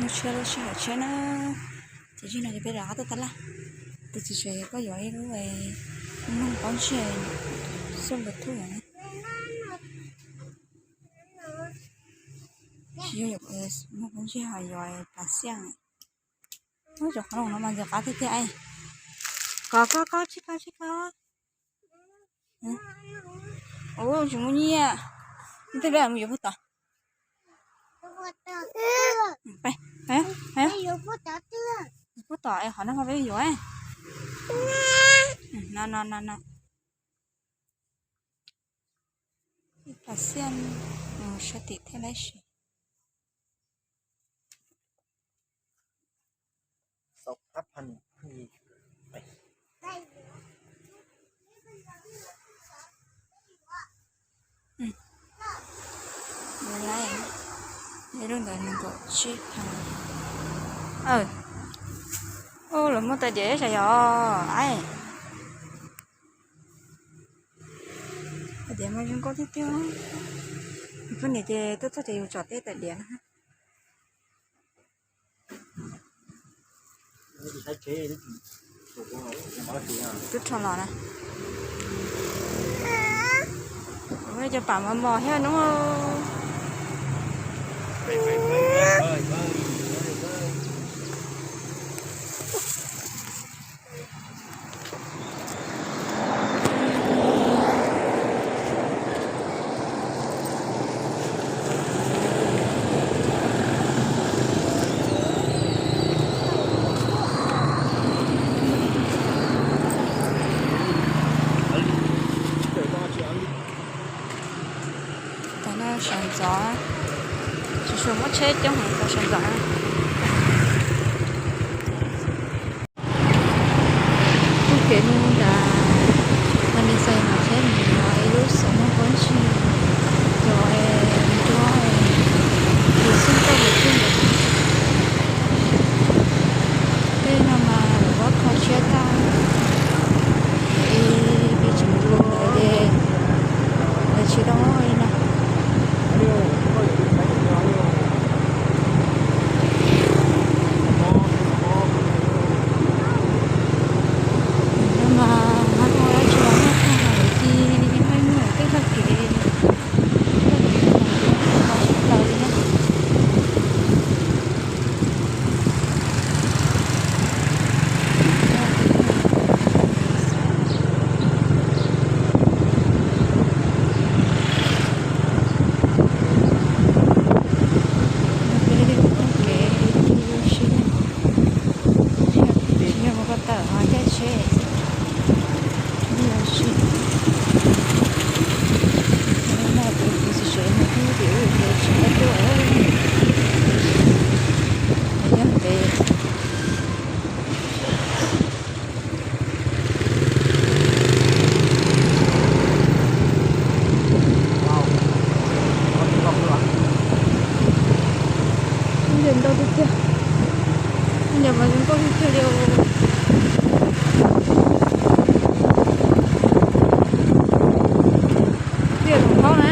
Mus tsheb lub sij hawm tsheb na, ces txij no ces peb rov qab tuaj tab laj. Tus txiv tsev koj yuav ib lub noog pob ntseg xub lus thub no. Tsis yog noog pob ntseg ho yuav pas xiaj. Ub, cov qhov no mas ntxim qab tiag tiag. Kov koj koj tsij koj tsij koj. Ub, tsis muaj nyiaj. Tej peb mus yuav puag tod. Puag tod es qhov no peb yuav. No no no no. Ib pas xiaj, mus sab tim thiaj laib sis. Ib lub ntawd nees nkaum tsib phav. Ub, lawv muaj tais diav ib sas yog ai. Tais diav mas zoo nkauj tiag tiag. Poj niam ces tuaj txog ces yus tsom tej tais diav na. Tub rho los na. Cov pam mos mos thiab nub. Tam no sawv ntxov, tsis tshua muaj tsheb coob heev tau sawv ntxov. Pug kev mus nram Palisades mas tsheb mus ib lub xov muaj pob ntseg, cov nruab, tus xub tau mus txij ntawd. Tej no mas lawv muab kho tshiab tag, ib peb tseem nruab, lawv tsis tau li no. Mas mas ua dab tsi los noj tag lawm ces peb muab tej txoj kev tsis tau li na. Tsis yog mus ko taw ho caij tsheb xwb. Ib los sis no tus txiv tsev no twb tias wb yuav tsis tau tuaj, nyob ntev. Ntawm ntau tiag tiag, ntawm mas zoo nkauj tiag tiag li. Tiaj Loos Thoob na.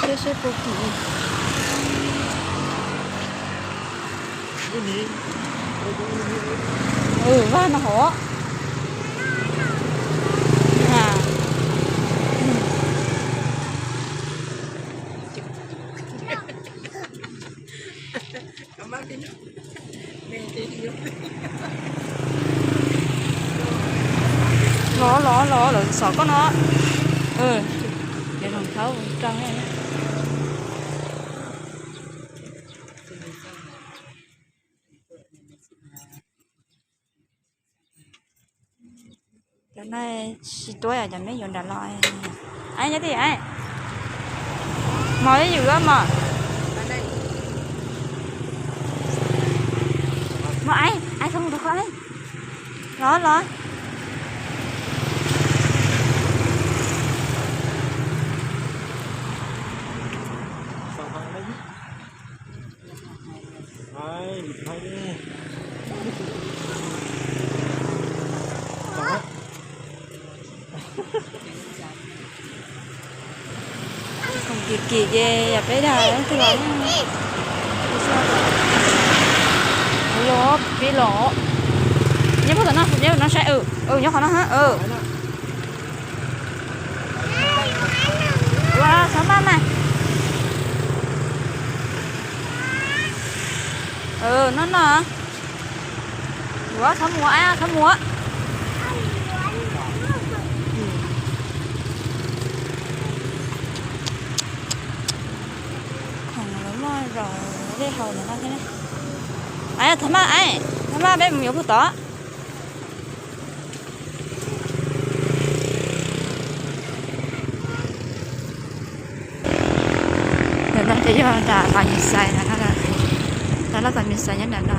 Seb seb puas kim. Vaj no hov. Los los los lawm xom koj no. Cov Loos Thoob rau. Cov no tsis tuaj, cov me yuav nram los. Ai nyob twj ywm, mos ib yus mos. Mos ai, ai thoob rau qhov los los. Kim ces yam peb dag leej twg los. Los pib los. Nyob puag tom no, nyob no saib, nyob qhov no, ua txhob maj mas. No no, yuav txhob mus, txhob mus. Khoom lawv muaj zom dej haus ntawm no thiab. Txhob maj, txhob maj, peb mus yuav puag tod. Ntawm no ces yog nram Tam Mis Xais no, nram loj Tam Mis Xais nyob nram no.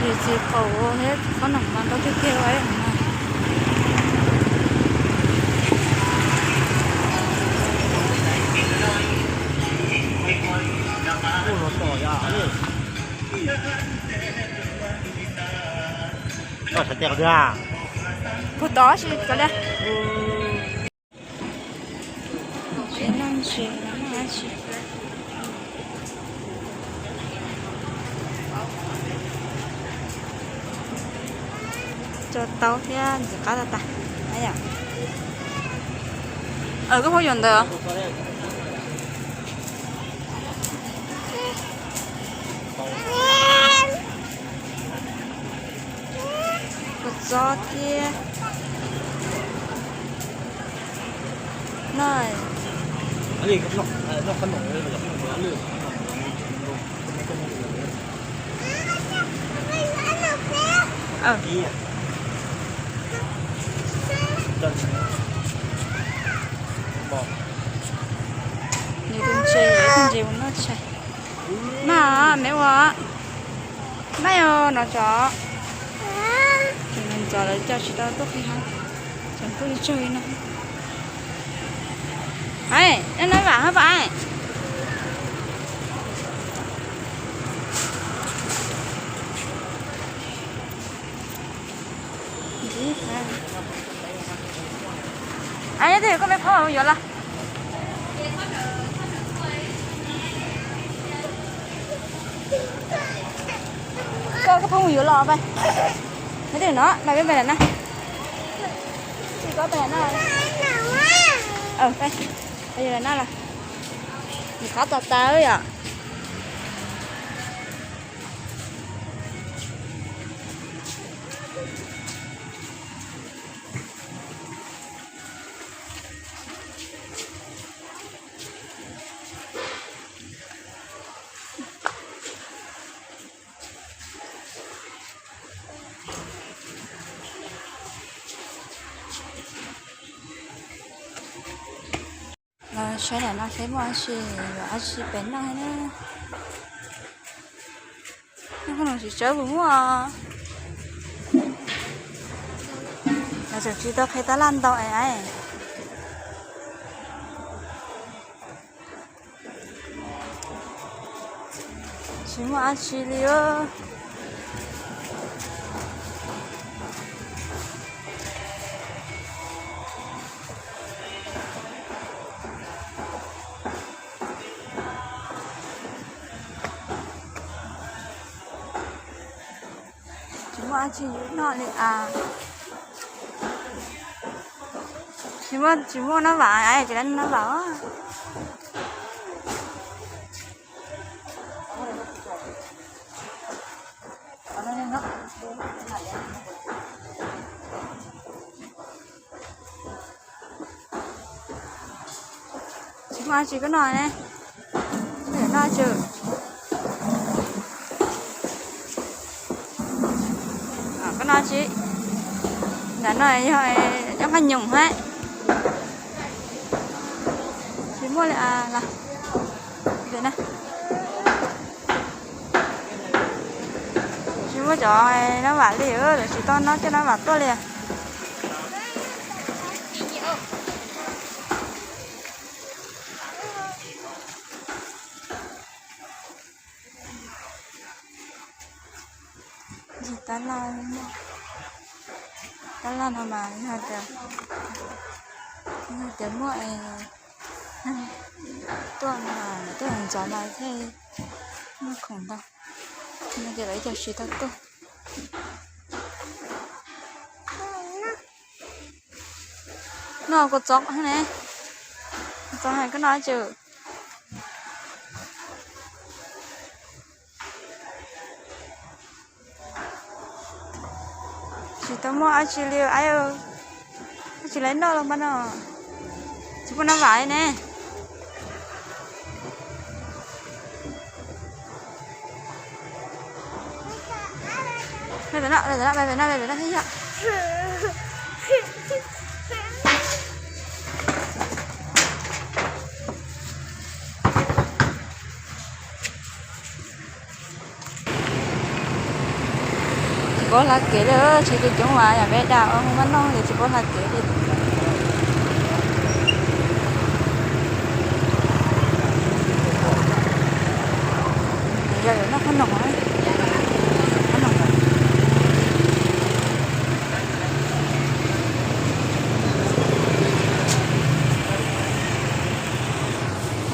Yus txiv qaum thiab qhob noom mas ntau tiag tiag li no. Puag tod si ko li. Tso taub thiab ntxim qab tag tag. Koj phob yuav ntawd. Kua txob thiab no. Nws tus ntses, tus ntses ua noj tshais. Maj, me ua, maj os, no tso. Ces ntxov lawv coj tsis tau tuaj qhib hab, tseem tuaj li tsawg li no. Ai, neb vam hab vam. Ai, neb twb koj me phob yuav los. Koj, koj phob mus yuav los pais. Neb twb no, pais peb pais lawm na. Tsis koj pais lawm na. Pais, pais yuav lawm na los. Nws qab tas tas yom. Los saib nram no seb muaj dab tsi, yuav dab tsi pem noj na. Noj qhob noom tsis tsawb puas muaj. Los tseem tsis tau qhia tab laj ntau es. Tsis muaj dab tsi li. Tsis muaj dab tsi yuav noj li as. Tsis muaj, tsis muaj nab vam, tsis muaj nab vam. Tsis muaj dab tsi koj noj ne. Noj tso. Koj noj tsi. Ntawm no yog nyob qab nyoos hab. Muaj li a las. Tsis muaj cov nab vam li, tsis tau noj cov nab vam tuaj li. Tab laj, tab laj no mas yog tias, yog tias muaj, tuaj mas tuaj ntxov mas thiaj muaj khoom ntau, no ces lawv ib co tsis tau tuaj. No kua txob ne, kua txob hais koj noj dab tsi? Tsis tau muaj dab tsi li, dab tsi lawv noj los mas no, tsis pub noj vam li ne. Tsis paub hla kev li, tsheb coob coob mas yam peb dag ua hauj maj noj ces tsis paub hla kev li. Yog yuav noj qhob noom, qhob noom.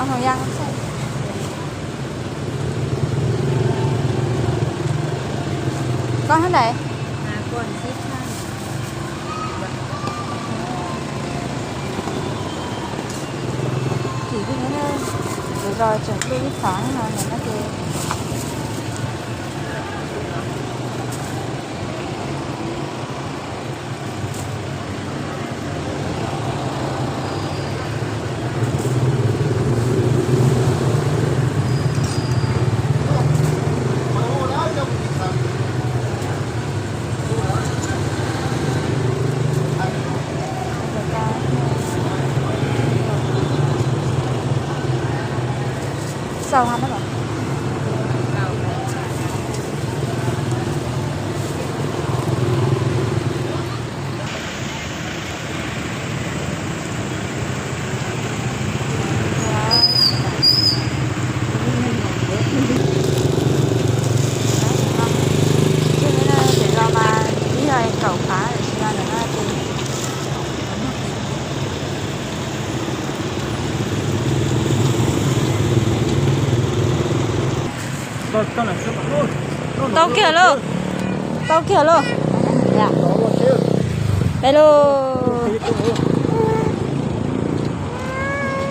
Ob hau yaj. Koj hab ntawd. Kim, zos tseem pw ib thav no no ces. Xaus ha. Ces no mas ib yog kaum phav, tam sim no ces tau kiag lauj, tau kiag lauj. Peb lauj.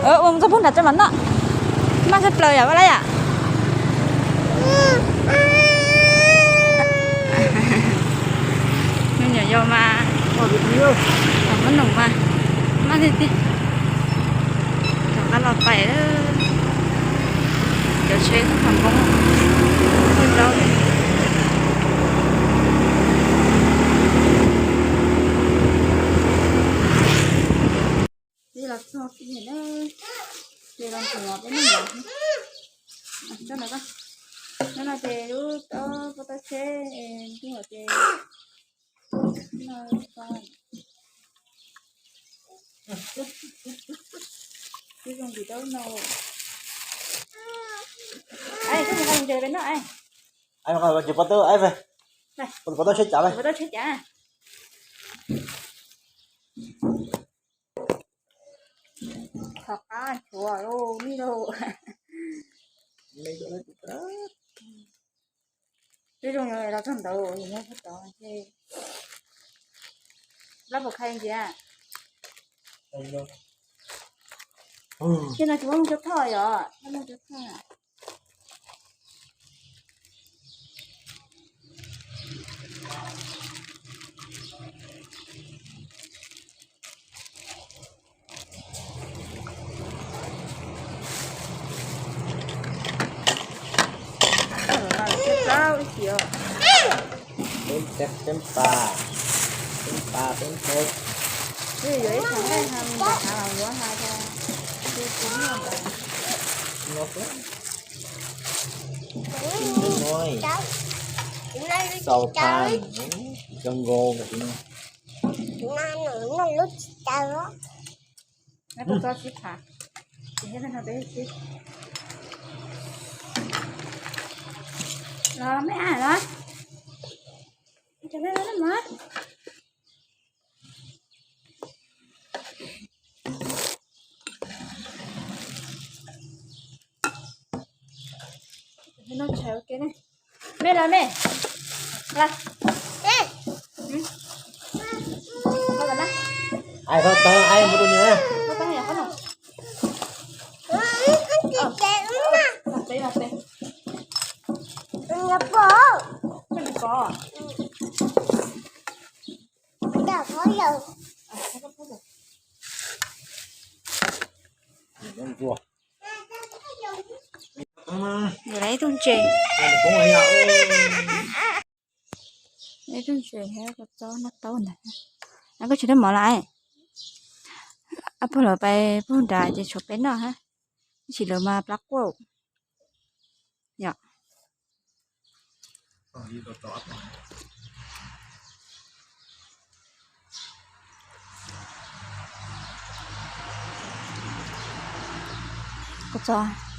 Ua mus txog pug nram tso mam noj. Maj tshaj plaws yom, Vaj Laj yom. Me nyuam yaus mas, muab noom mas maj tiag tiag. Rov qab los pais, cov tsheb txog Pham Npoob, txog Nplog. Los txog tim na, ces los nthuav peb neej nov. Nyob no ces lub taub, pob taub tsheb, ntuj ces no, twb zoo ntim taub no. Koj mus qhov ntses peb noj. Pob taub tsheb cav, pob taub tsheb cav. Thov qab tshuav lauj, mij lauj. Twb zoo los txog ntawd, nyob txog tod ces. Lab puas khai ntsia? Ces no tsis muaj cov thoj yom, muaj cov thoj. Peb teb, peb pas, peb pas, peb teb. Yuav ib txhia nqaij ha, npam hav los yuav ha. Xau thaj, cov nkaus no. Los me a los. Me los me. Los. Ai, tau tau, ai, mus tus nws. Lawv ib tug ntses, ib tug ntses thiab kua txob noj taub ntag. Koj tsis muaj mov los? Ab, pog lawv pais pug nrad ces tshuav peb noj hab. Ib sim lawv mas plab quaj yom. Kua txob.